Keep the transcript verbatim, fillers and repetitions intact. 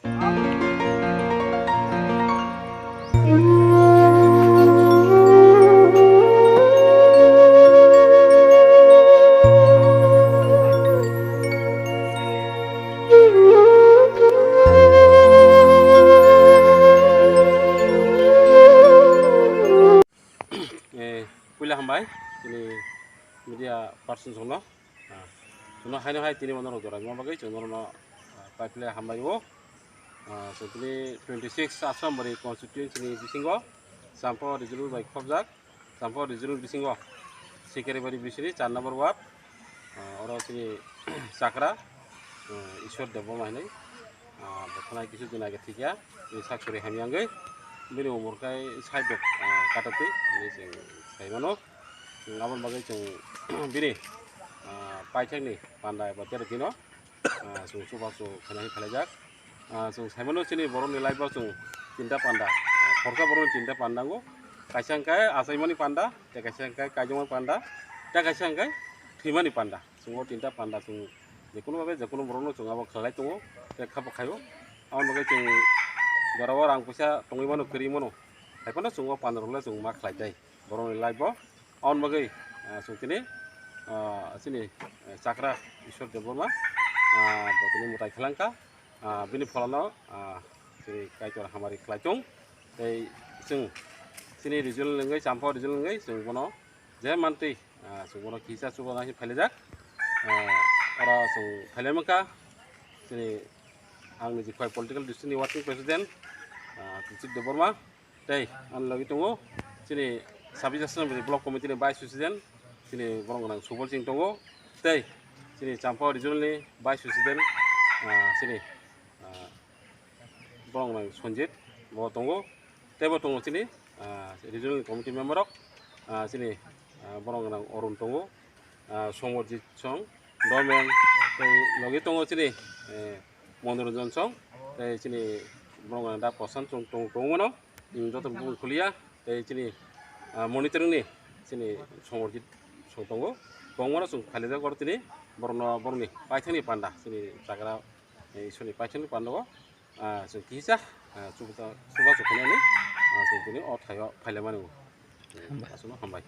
Eh, puila hambai, tini media person songno. Ah, chwngno haino hai tini bono rok jora wngma bagwi chwng norokno, ah, pai phle hambai o. Ah, chwng tini twenty six Assam bari constituency ni bisingo Champa regional bai khobjak, Champa regional bisingo Sikaribari bisini char number ward. Ah, oro chini chakra, ah, Ishwar Debbarma hinwi, ah, bo thanai kisu din age thikya, bini sak suri hamya wngwi, bini umor kai sait dok, ah, katatwi hinwi chwng sai mano. Chwng aboni bagwi chwng bini, ah, paithakni panda eba tere dino, ah, chwng chubachu khainai phailajak. Ah, chwng sai mano chini borokni life o chwng tinta panda, ah, khoroksa borokni tinta panda wngo. Kaisa hwnkhe achaimani panda, tei kaisa hwnkhe kaijakmani panda, tei kaisa hwnkhe thwimani panda. Chwng o tinta panda chwng jekono babe jekono borokno chwng abo khlai tongo, tei kha bo khaio. Aboni bagwi chwng jorao rang puisa tongwi mano, kwrwi mano, hai phano chwng o panda rokle chwng ma khlai tai borokni life o. Aboni bagwi, ah, chwng tini, ah, chini, eh, chakra Ishwar Debbarma, ah, bo tini mwtai khlangkha, ah, bini pholano, ah, chini Kaitor hamari khlai tong. Tei chwng chini regional wngwi, Champa regional wngwi chwng bono je mantwi, ah, chwng bono kisa chuba nai phailajak. Ah, oro chwng phailai mankha chini ang niji khwlai political district ni working president, ah, Kuchik Debbarma. Tei ani logi tongo chini Sabijasana block committee ni vice president, chini borok gwnang Subol Singh tongo. Tei chini Champa regional ni vice president, ah, chini, ah, borok gwnang Sanjit bo tongo. Tei bo tongo chini, ah, regional committee member rok, ah, chini, ah, borok gwnang Arun tongo, ah, Somorjit Song, Domen, tei logi tongo chini, eh, Monoranjan Song, tei chini borok gwnang da Kosan Song tong-, tongwi mano. Chwng joto bumung khuliya, tei chini, ah, monitoring ni chini Somorjit Song tongo. Kwbangmano chwng phailajak oro tini borokno, borokni paithakni panda, chini chakra, eh, Ishwrni paithakni panda o, ah, chwng kisa, ah, chubachu, chubachu khainani, ah, chwng tini o thaio phailaimani o. Hambai. Aswkno hambai.